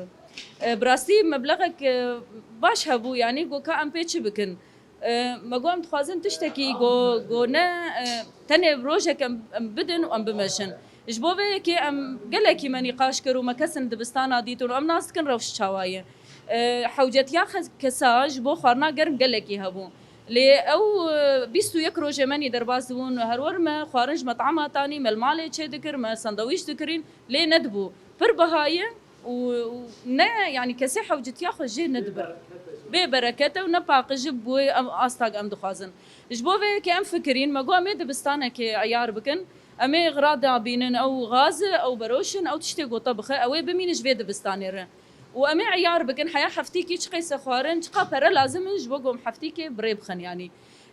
E, bi rastî meblexek, e, baş hebû, yanî go ka em pê çi bikin? E, me got, em dixwazin tiştekî go, go ne, e, tenê rojek em, em bidin û em bimeşin. Ji bo vê yekê em gelekî me nîqaş kir û me kesin dibistana dîtin û em nas dikin rewş çawa ye. E, hewcetiya xe-, kesa ji bo xwarina germ gelekî hebû. Lê ew, e, bîst û yek rojê menî derbas dibûn û her wer me xwarin ji met'ama tanî, me li malê çêdikir, me sandwîç dikirîn, lê nedibû. Pir biha ye. û, û ne, yanî kesê hewcetiya xwe jê nedibir. Bê bereket e û ne paqij e, bi wê em, asta em dixwazin. Ji bo vê yekê em fikirîn, me got, em ê dibistanekê eyar bikin, em ê xirada bînin, ew gaz e, ew beroş in, ew tiştê gota bixe, ew ê bimîne ji vê dibistanê re. Û em ê eyar bikin, heya heftîkî çi qeyse xwarin, çiqa pere lazim in, ji bo ku em heftîkê bi rê bixin, yanî.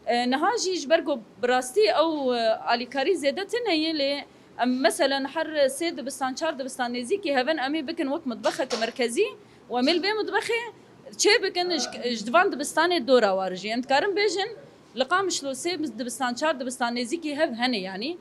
E, niha jî ji ber ku bi rastî ew, e, alîkarî zêde tune ye, lê em meselen her sê dibistan, çar dibistan nêzîkî hev in, em ê bikin wek mitbexeke merkezî û em ê li vê mitbexê çê bikin, ji, ji di van dibistanê dora war jî. Em dikarin bêjin, li Qamişlo sê dibistan, çar dibistan nêzîkî hev hene, yanî.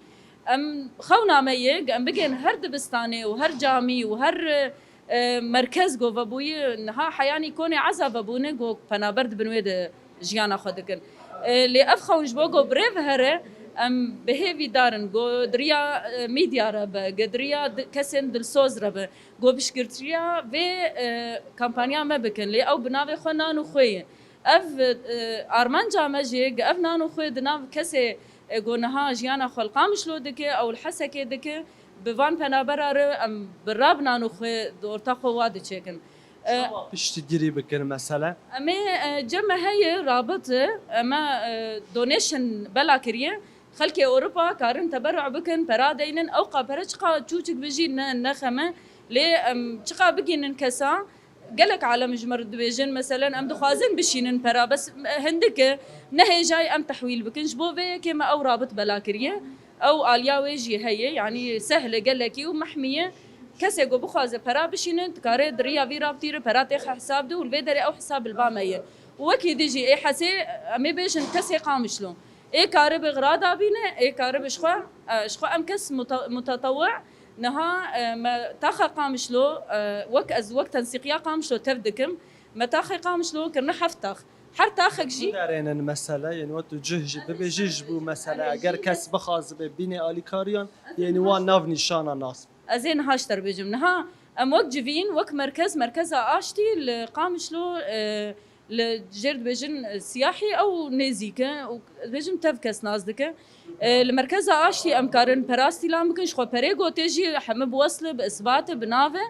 Em xewna me ye, em bigên her dibistanê û her camî û her, e, e, merkez ku vebûyî niha heyanî konê eza vebûne ku penaber dibin wê de jiyana xwe dikin. E, lê ev xewn ji bo ku bi rê ve here, em bi hêvîdar in ku di riya, e, medya re be, ku di riya di-, kesên dilsoz re be, ku piştgirtiya vê, e, kampanya me bikin. Lê ew bi navê xwe nan û xwê ye. Ev, e, armanca me jî, ku ev nan û xwê di nav kesê, e, ku niha jiyana xwe li Qamişlo dike, ew li Hesekê dike, bi van penabera re em bi rab nan û xwe di orta xwe wa diçêkin. E, Çawa piştgirî bikin mesele? Em ê, e, cem me heye rabit e, em e, e, donation bela kiriye. Xelkê Ewropa karin teberru bikin, pera deynin, ew qa pere çiqa çûçik bijî ne, ne xem e. Lê em çiqa bigînin kesa, gelek alem ji me re dibêjin, meselen, em dixwazin bişînin pera, bes, e, hindik e, ne hêjayî em tehwîl bikin. Ji bo vê yekê me ew rabit bela kiriye. Ew aliya wê jî heye, yanî sehl e gelekî û mehmî ye. Kesê ku bixwaze pera bişîne, dikare di riya vî rabitî re pera têxe hesab de û li vê derê ew hesab li ba me ye. Û wekî dî jî ê hesê, em ê bêjin kesê Qamişlo. Ê karibe xira dabîne, ê karibe ji xwe, e, ji xwe em kes muta-, mutetewi niha, e, me taxa Qamişlo, e, wek ez wek tensîqiya Qamişlo tev dikim. Me taxê Qamişlo kirine heft tax. Her taxek jî Derênin mesele, yên wet tu cih jî bibêjî ji bo mesele, eger kes bixwazibe bînê alîkariyan, yên wan nav nîşana nas. Ez ê niha ji te re bêjim. Niha em wek civîn, wek merkez, merkeza aştî li Qamişlo, e, li jêr dibêjin, e, siyahî ew nêzîk e û dibêjin tev kes nas dike. E, li merkeza aştî em karin pera stîlan bikin, ji xwe perê gotê jî heme bi wesle, bi isbate, bi nave.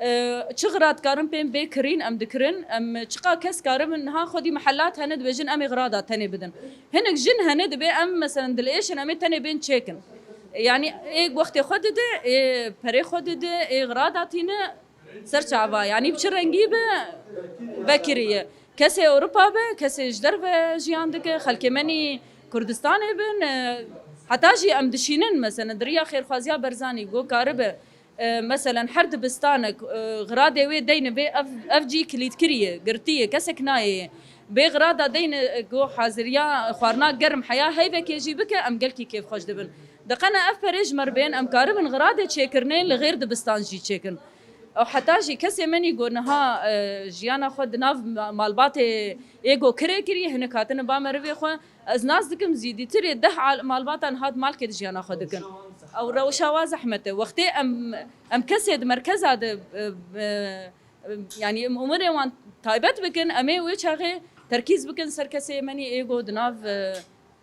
E, çi xira dikarin pê bê kirîn em dikirin, em çiqa kes karibin, niha xwedî mehelat hene dibêjin em ê xira da tenê bidin. Hinek jin hene dibê em, meselen, dilêş in, em ê tenê bên çêkin. Yanî ê wextê xwe dide, ê perê xwe dide, ê xira da tîne, ser çava, yanî bi çi rengî be vekiriye. Kesê Ewropa be, kesê ji derve jiyan dike, xelkê menî Kurdistanê bin, e, heta jî em dişînin, meselen, di riya xêrxwaziya Berzanî, go karibe, e, meselen, her dibistanek, e, xiradê wê deyne vê, ev, ev cî kilîtkirî ye, girtî ye, kesek nayê ye. Bê xirada deyne, e, go haziriya xwarina germ heya heyvekê jî bike, em gelkî kêfxweş dibin. Diqene ev perê ji me re bên, em karibin xiradê çêkirinê li xêr dibistan jî çêkin. Ew heta jî kesê menî go niha, e, jiyana xwe di nav ma-, malbatê ê go kirê kiriye, hinek hatine ba merivê xwe. Ez nas dikim zîdîtirê deh al-, malbatan hat malkê di jiyana xwe dikin. Ew rewşa wa zehmet e. Wextê em, em kesê di merkeza de, e, e, yanî em umirê wan taybet bikin, em ê wê çaxê terkîz bikin ser kesê menî ê go di nav, e,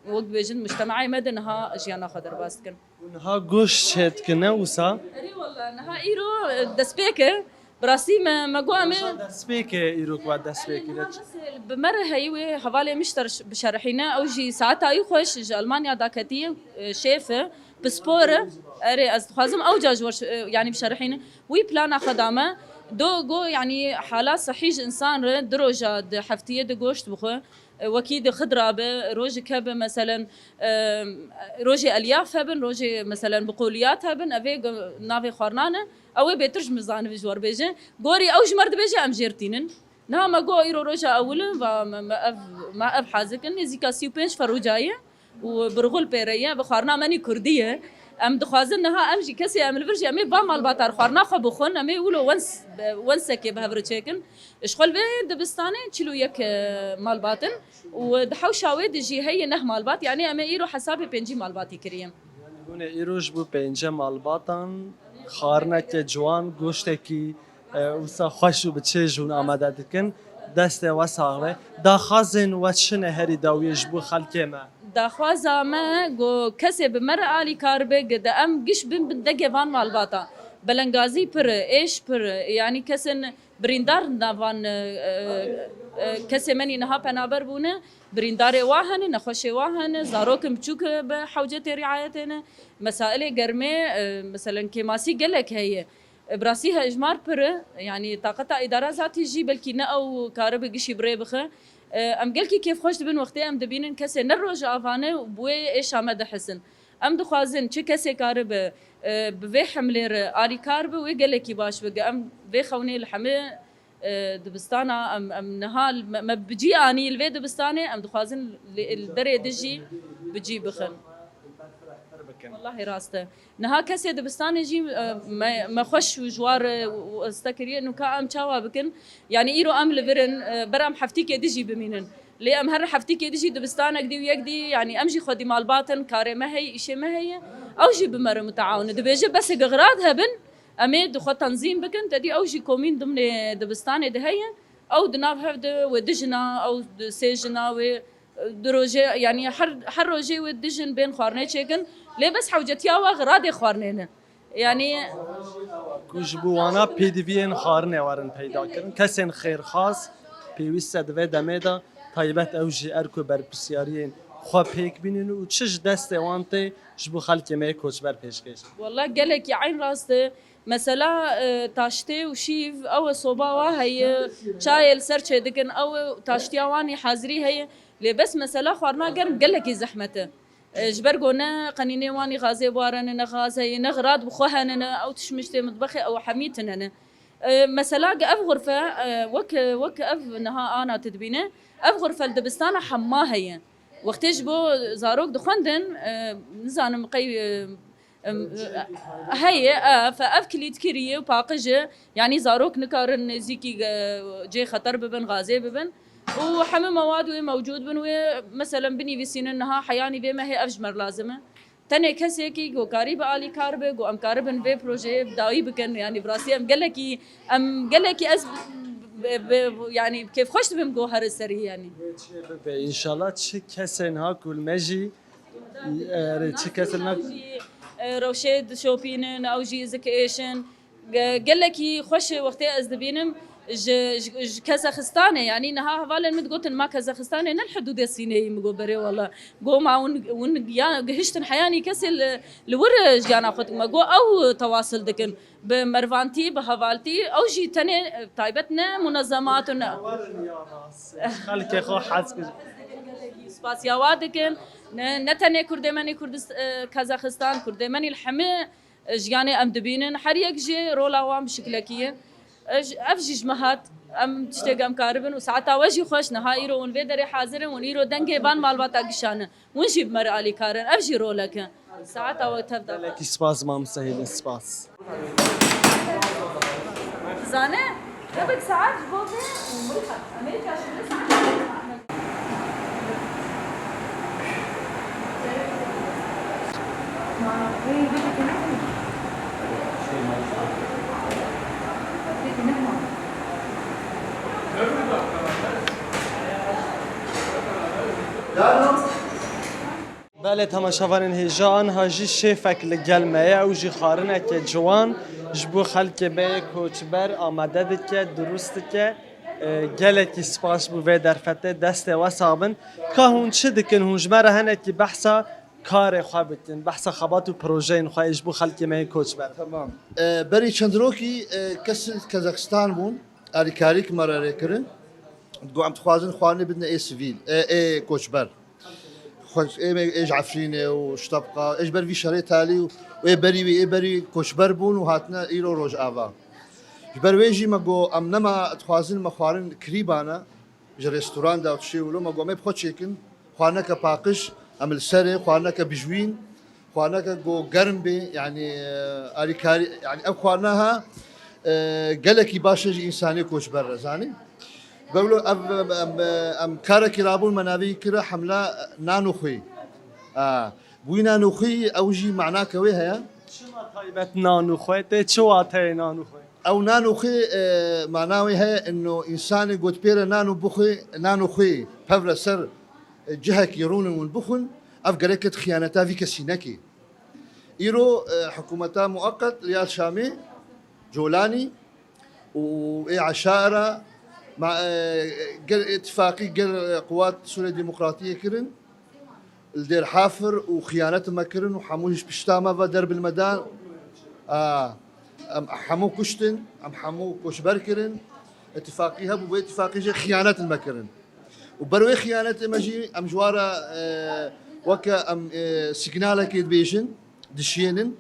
wek dibêjin, mujtemaê me de niha jiyana xwe derbas dikin. Û niha goş çêdikine wisa? Erê wela, niha îro, e, destpêk e. Bi rastî me, me got em ê Roja destpêk e, îro ku we destpêk Erê, niha kire. Bes, e, bi me re heyî wê hevalê min ji te re ş-, bişerihîne. Ew jî saeta wî xweş ji Almanya daketiye, e, şêf e, pispor e. Erê, ez dixwazim ew ca ji we ş-, e, yanî bişerihîne. Wî plana xwe da me. Do go, yanî hala sehî ji insan re du roja di heftiyê di goşt bixwe. E, wekî di xidra be, rojik hebe, meselen, e, rojê elyaf hebin, rojê, meselen, biqoliyat hebin, ev ê go-, navê xwarina ne. Ew ê bêtir ji min zanibi ji we re bêje. Gorî ew ji me re dibêje, em jê re tînin. Niha me got, îro roja ewil in, va me, me ev, me ev hazir kirin, nêzîka sî û pênc ferûca ye û birxul pê re ye, bi xwarina me nî kurdî ye. Em dixwazin niha em jî kesê em li vir jî em ê va malbata re xwarina xwe bixwin, em ê wilo wens-, wensekê bi hev re çêkin. Ji xwe li vê dibistanê çil û yek, e, malbat in û di hewşa wê de jî heye neh malbat, yanî em ê îro hesabê pêncî malbatî kiriye. Yanî hûn ê îro ji bo pênce malbatan xwarineke ciwan, goştekî, e, wisa xweş û bi çêj hûn amade dikin. Destê we sax be. Daxwazên we çi ne herî dawiyê ji bo xelkê me? Daxwaza me, go kesê bi me re alîkar be, gi de em giş bin, bin degê van malbata. Belengazî pir e, êş pir e, yanî kesên birîndar navan, e, e, e, kesê me nî niha penaber bûne, birîndarê wa hene, nexweşê wa hene, zarokin biçûk bi hewcetê riayetê ne. Mesailê germê, e, meselen kêmasî gelek heye. E, bi rastî hejmar pir e, yanî taqeta îdara zatî jî belkî ne ew karibe gişî bi rê bixe. E, em gelkî kêfxweş dibin wextê em dibînin kesê ne rojava ne û bi wê êşa me dihisin. Em dixwazin çi kesê karibe, e, bi vê hemlê re alîkar be, wê gelekî baş be. Em vê xewnê li hemê, e, dibistana, em, em niha me, me bi cî anî li vê dibistanê, em dixwazin li, li derê de jî bi cî bixin. Wellahî rast e. Niha kesê dibistanê jî, e, me, me xweş û ji war, e, û, û este kiriye. Nûka em çawa bikin? Yanî îro em li vir in, e, ber em heftîkê din jî bimînin. Lê em her heftîkê din jî dibistanek dî û yek dî, yanî em jî xwedî malbat in, karê me heye, îşê me heye. Ew jî bi me re mutaawin e. Dibêje bes eg xirad hebin, em ê di xwe tenzîm bikin, te dî ew jî komîn dimnê dibistanê de heye. Ew di nav hev de wê du jina, ew di sê jina wê, e, du rojê, yanî her, her rojê wê du jin bên xwarinê çêkin. Lê bes hewcetiya we xiradê xwarinê ne. Yanî Ku ji bo wana pêdiviyên xwarinê werin peyda kirin. Kesên xêrxwaz pêwîst e di vê demê de taybet ew jî erk û berpirsiyariyên xwe pêk bînin û çi ji destê wan tê ji bo xelkê me yê koçber pêşkêş. Walla gelekî eyn rast e. Mesela, e, taştê û şîv, ew e soba wa heye, çayê li ser çêdikin, ew e taştiya wanî hazirî heye. Lê bes mesela xwarina germ gelekî zehmet e. E, ji ber ku ne qenînê wanî gazê biwarene, ne gaz heye, ne xirad bi xwe hene, ne ew tişmiştê mitbexê ew hemî tune ne. E, mesela ge ev xurfe, e, wek, wek ev niha ana tu dibîne, ev xurfe li dibistana hema heye. Wextê ji bo zarok dixwendin, e, nizanim qey, e, em, e, heye, e, fe ev kilît kiriye û paqij e. Yanî zarok nikarin nêzîkî, e, cê xeter bibin, gazê bibin. Û hemû mewad wê mewcûd bin, wê meselen binivîsînin niha heyanî vê mehê ev ji me re lazim e. Tenê kesekî ku karî bi alîkar be, ku em karibin vê projeyê bi dawî bikin. Yanî bi rastî em gelekî, em gelekî ez bi, bi, bi, yanî kêfxweş dibim ku here serî yanî. Wê çê bibe înşallah, çi kesên ha ku li me jî, e, çi kesên ha. Ew jî, e, rewşê dişopînin, ew jî zik êşin. Ge-, gelekî xweş e wextê ez dibînim ji, ji, ji Kezaxistanê, yanî niha hevalên min digotin ma Kezaxistanê ne li hidûdê Sîneyê, min got berê wela. Got ma hûn, hûn ya gihiştin heyanî kesê li, li wir jiyana xwe dikin. Me got ew tewasil dikin. Bi mervantî, bi hevaltî, ew jî tenê, e, taybet ne munezemat û ne. Xelkê xwe hez kir. Spasiya wa dikin. Ne, ne tenê Kurdê me nî Kurdist-, e, Kezaxistan, Kurdê me nî li hemî jiyanê em dibînin, her yek jî rola wan bi şiklekî ye. Ev jî ji me hat, em tiştê em karibin û saeta we jî xweş, niha îro hûn vê derê hazir in, hûn îro dengê van malbata gişanin. Hûn jî bi me re alîkar in, ev jî rolek e. Saeta we tev de. Gelekî spas mamoste Hêdîn, spas. Zane, gelek saet ji bo vê û mirî xwe. Amerîka ji vê saet. Belê, temaşevanên hêja, anha jî şêfek li gel me ye, ew jî xwarineke ciwan ji bo xelkê me yê koçber amade dike, dirust dike. E, gelekî spas ji bo vê derfetê, destê we sax bin. Ka hûn çi dikin? Hûn ji me re hinekî behsa Karê xwe bikin, behsa xebat û projeyên xwe ji bo xelkê me yê koçber. Tamam. E, berî çend rokî, e, kes li Kazakistan bûn, alîkarî me re rê kirin. Got, em dixwazin xwarinê bidine ê sivîl, ê, ê koçber. Xwe-, ê me, ê ji Efrînê û ji Tebqa, ê ji ber vî şerê talî û ê berî wê, ê berî koçber bûn û hatine îro Rojava. Ji ber wê jî me got, em nema dixwazin me xwarin kirîbane, ji restoran de û tiştê wilo, me got, em ê bi xwe çêkin, xwarineke paqij, em li ser ê, xwarineke bijwîn, xwarineke ku germ bê, yanî, e, alîkarî, yanî ev xwarina ha, e, gelekî baş e ji însanê koçber re, zanî. Bewlo ev, em, em, em karekî rabûn me navê kira hemla nan û xwê. A, bûyî nan û xwê ew jî manake wê heye. Çima taybet nan û xwê? Tê çi wateyê nan û xwê? Ew nan û xwê, e, mana wê heye, ino însanê got pê re nan û bixwê, nan û xwê pevre ser, e, cihekî rûnin hûn bixwin, ev gerek e tu xiyaneta vî kesî nekê. Îro, e, hikûmeta muqeqet li ya Şamê, Colanî û ê eşaira, ma, e, gel îtifaqî gel, e, quwat Sûriye Demokratiyê kirin. Li Dêr Hafir û xiyanet me kirin û hemû ji pişta me ve derb li me dan. A, em hemû kuştin, em hemû koçber kirin. Îtifaqî hebû, vê îtifaqî jî xiyanet li me kirin. Û ber wê xiyanetê me jî em ji wan re, e, weke em, e, signalekê dibêjin, dişiyênin.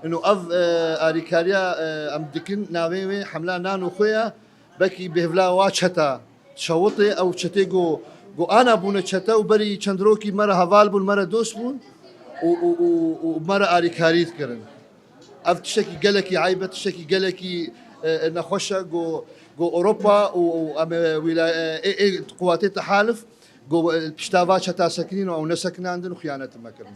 Ino ev, e, alîkariya, e, em dikin, navê wê hemla nan û xwê ye. Belkî bêhvla wa çeta şewitê, ew çetê ku, ku ana bûne çete û berî çend rokî me re heval bûn, me re dost bûn û, û, û, û me re alîkarî dikirin. Ev tiştekî gelekî eyb e, tiştekî gelekî, e, e, nexweş e, ku, ku Ewropa û, û em, e, wîla-, e, ê, ê quwatê tehalif, ku, e, pişta va çeta sekinîn û ew nesekinandin û xiyanet me kirin.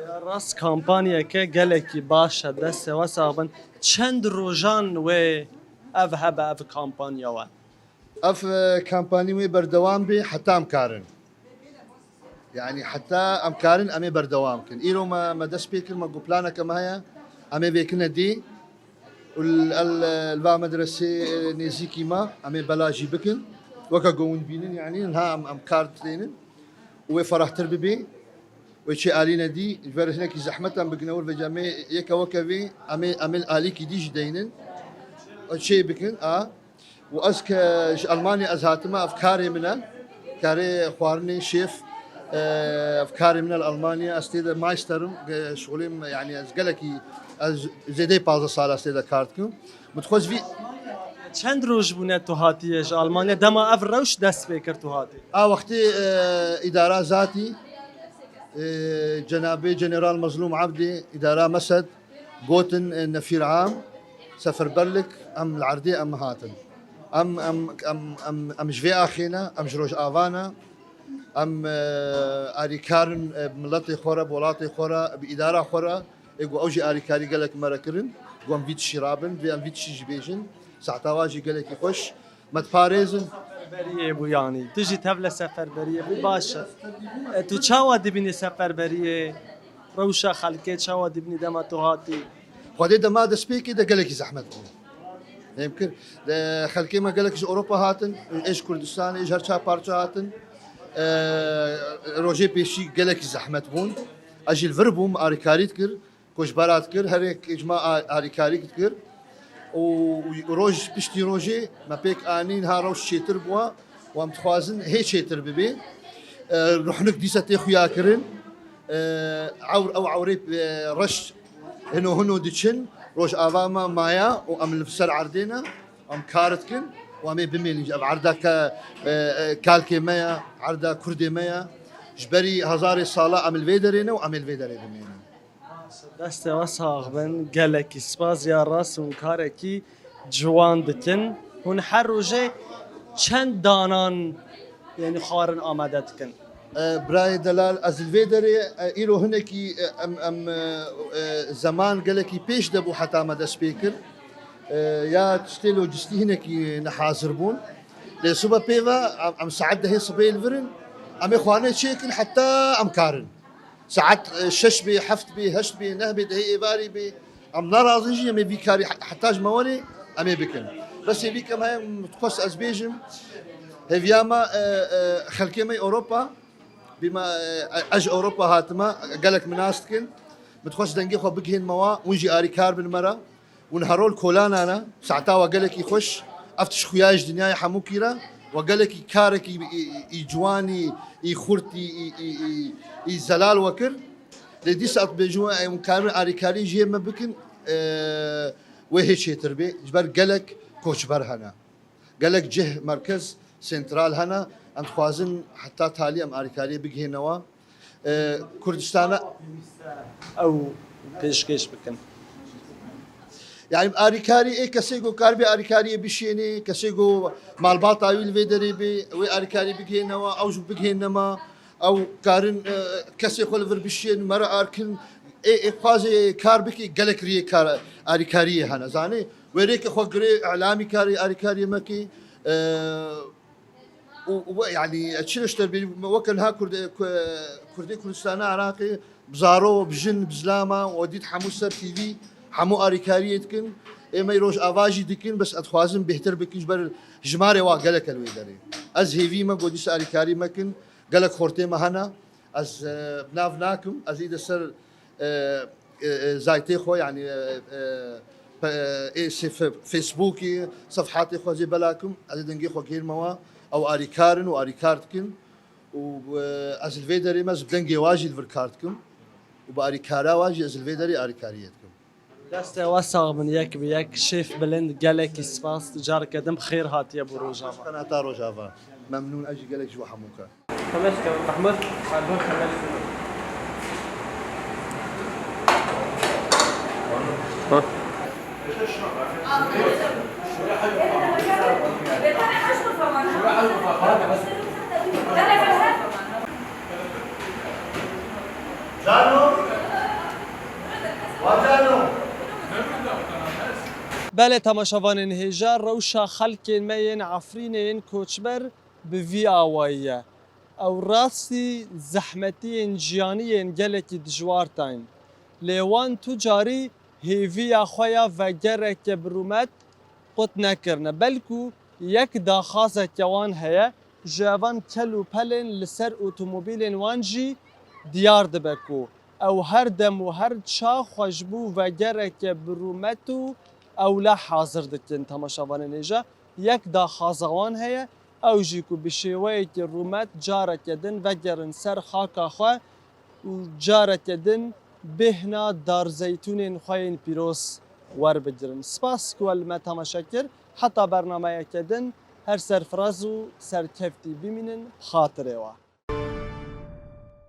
Ya rast, kampanyeke gelekî baş e, destê we sax bin. Çend rojan wê ev hebe, ev kampanya we? Ev, e, kampanyê wê berdewam bê heta em karin. Yanî heta em karin em ê berdewam kin. Îro me, me dest pê kir, me got planeke me heye, em ê vêkine dî. Û li, el, li va medresê nêzîkî me, em ê bela jî bikin. Weke ku hûn dibînin, yanî niha em, em kar didênin. Û wê ferahtir bibê. Wê çê alîne dî, ji ber hinekî zehmet em bigine wir vêca me yeke weke vê, em ê, em ê alîkî dî jî deynin. Û çê bikin, a. Û ez ke ji Almanya ez hatime, ev karê min e. Karê xwarinê, şêf, e, ev karê min e li Almanya. Ez tê de meister im, e, şixulê min, yanî ez gelekî, ez zêdeyî pazdeh sal ez tê de kar dikim. Min dixwest vî Çend roj bûne tu hatiye ji Almanya? Dema ev rewş dest pê kir tu hatî? A wextê, e, îdara zatî, e, cenabê General Mezlûm Ebdî, îdara Mesed, gotin, e, nefîr am, seferberlik, em li erdê em hatin. Em, em, em, em, em ji vê axê ne, em ji Rojava ne, em, e, alîkar in, e, bi miletê xwe re, bi welatê xwe re, bi îdara xwe re, ê ku ew jî alîkarî gelek me re kirin, ku em vî tişî rabin, divê em vî tişî jî bêjin. Saeta wa jî gelekî xweş. Me diparêzin. Seferberiyê bû yanî. Tu jî tevle seferberiyê bû, baş e. E, tu çawa dibînî seferberiyê? Rewşa xelkê çawa dibînî dema tu hatî? Xwedê dema destpêkê de gelekî zehmet bû. Hêm kir. De xelkê me gelek ji Ewropa hatin, ê ji Kurdistanê, ê ji her çar parça hatin. E, rojê pêşî gelekî zehmet bûn. Ez jî li vir bûm, alîkarî dikir. Koçbera dikir, herêk ji me a-, alîkarî dikir. Û, û roj piştî rojê me pêk anî, niha rewş çêtir bûye û em dixwazin hê çêtir bibe. E, ruhnik dîsa tê xuya kirin. E, ewr, ew ewrê, e, reş hino hino diçin, Rojava me maya û em li ser erdê ne, em kar dikin û em ê bimêlin jî. Ev erdeke, e, e, kalkê me ye, erda Kurdê me ye. Ji berî hezarê sala em li vê derê ne û em ê li vê derê bimêlin. Destê we sax bin, gelekî spas ya rast hûn karekî ciwan dikin. Hûn her rojê çend danan, yanî xwarin amade dikin? E, birayê delal, ez li vê derê, e, îro hinekî, e, em, em, e, e, zeman gelekî pêş de bû heta me dest pê kir. E, ya tiştê lojîstî hinekî nehazir bûn. Lê sibe pê ve, em, em saet dehê sibê li vir in, em ê xwarinê çêkin heta em karin. Saet, e, şeş bê, heft bê, heşt bê, neh bê, dehê êvarî bê. Em narazin jî, em ê vî karî he-, heta ji me werê em ê bikin. Bes hêvî kem heye, min dixwest ez bêjim, hêviya me, e, e, xelkê me yê Ewropa, Bîma, e, ez ji Ewropa hatime, gelek min nas dikin. Min dixwest dengê xwe bigihênme wa, hûn jî arîkar bin me re. Hûn herol kolana ne, saeta we gelekî xweş. Ev tişt xuya ji dinyayê hemûkî re. We gelekî karekî î, î, î ciwanî, î xurt, î, î, î, î, î zelal we kir. Lê dîsa dibêjin we, em karin arîkarî ji hê me bikin, e, wê hê çêtir bê. Ji ber gelek koçber hene. Gelek cih, merkez, sentral hene. Em dixwazin heta talî em arîkariyê bigihênewa. E, Kurdistana Ew pêşkêş bikin. Yani arîkarî ê kesê ku karibê arîkariyê bişênê, kesê ku malbata wî li vê derê bê, wê arîkarî bigihênewa, ew jî bigihênema, ew karin, e, kesê xwe li vir bişên, me re arkin, ê, ê xwazê kar bikê, gelek riyê kar, arîkariyê hene. Zanê, wê rêkê xwe girê, îlamî karê arîkariyê me kê, e, û, û we, yani, çi li ji te bî, weke niha Kurdê, Ku-, Kurdê Kurdistana Iraqê, bi zaro, bi jin, bi zilama, we dît hemû ser T V, hemû arîkariyê dikin. Ê me Rojava jî dikin, bes ez dixwazim bêhtir bikin, ji ber jimarê wa gelek e li wê derê. Ez hêvî me, got dîsa arîkarî me kin, gelek xortê me hene. Ez, e, bi nav nakim, ez î de ser, e, e, e, zaytê xwe, yani, e, e, pe-, e, ê sê-, fe-, Facebookî, sefhatê xwe zê belakim, ez ê dengê xwe gihênme wa, ew arîkar in û arîkar dikin û, e, ez li vê derê me, ez bi dengê wa jî li vir kar dikim û bi arîkara wa jî ez li vê derê arîkariyê dikim. Destê we sax bin, yek bi yek. Şêf Bilind, gelekî spas, careke din bi xêr hatiye bo Rojava. Qenata Rojava. Memnûn, ez jî gelek ji we hemû ke. Xemeş ke, Mehmûd, Erdogan xemeş ke. Belê temaşevanên hêja, rewşa xelkên me yên Efrînê yên koçber bi vî awayî ye. Ew rastî zehmetiyên jiyanî yên gelekî dijwar tayîn. Lê wan tu carî hêviya xwe ya vegereke bi rûmet qut nekirine. Belkû yek daxwazeke wan heye, ji evan kel û pelên li ser otomobîlên wan jî diyar dibe ku ew her dem û her ça xwe ji bo vegereke bi rûmet û ewle hazir dikin. Temaşevanên hêja, yek daxwaza wan heye, ew jî ku bi şêweyekî rûmet careke din vegerin ser xaka xwe û careke din bêhna darzeytûnên xwe yên pîroz werbigirin. Spas ku we li me temaşe kir. Heta bernameyeke din her serfiraz û serkeftî bimînin. Bi xatirê we.